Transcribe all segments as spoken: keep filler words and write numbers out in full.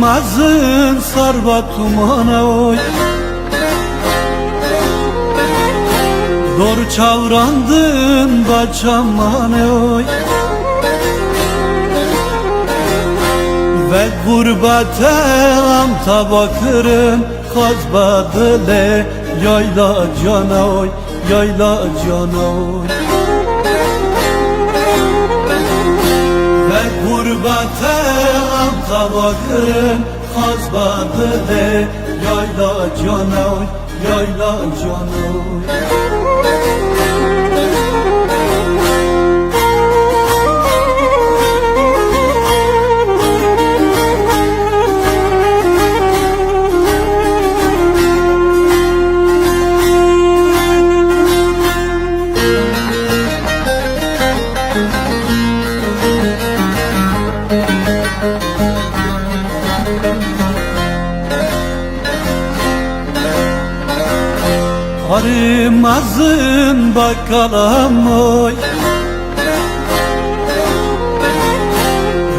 Mezin serva tumane oy. Dor çawrandin ba çamane oy. Vek gurbete em tava kirin, xaz ba dilê yayla cana oy. Yayla cana oy. Ve gurbete em tava kirin, xaz ba dilê yayla cana oy, yayla cana oy. Arê mezin ba kalamoy,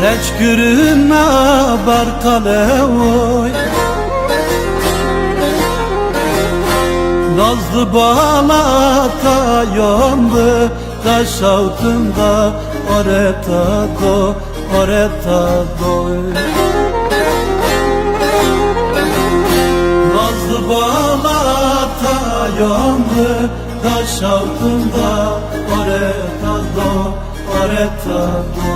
reçkirina ber qalewoy. Naz di bala tayan bi, da şawtin da, oreta do, oreta do. Naz di bala tayan bi, da şawtin da, oreta do, oreta do.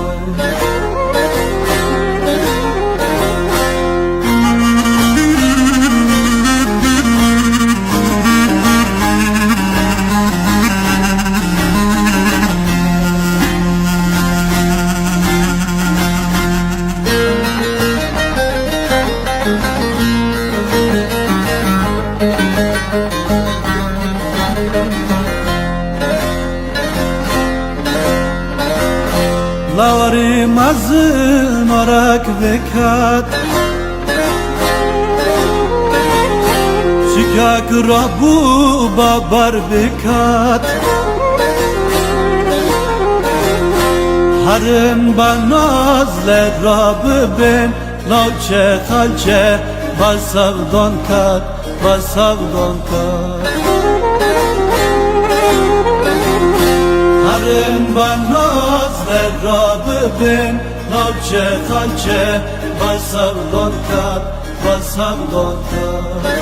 Lawarê mezin arek vekat, şikak rabû babar vekat. Herin ba naz le rabibin, navçe xalçe ba sevdan kat, ba sevdan kat. Herin ba naz le rabibin, navçe xalçe ba sevdan kat, ba sevdan kat.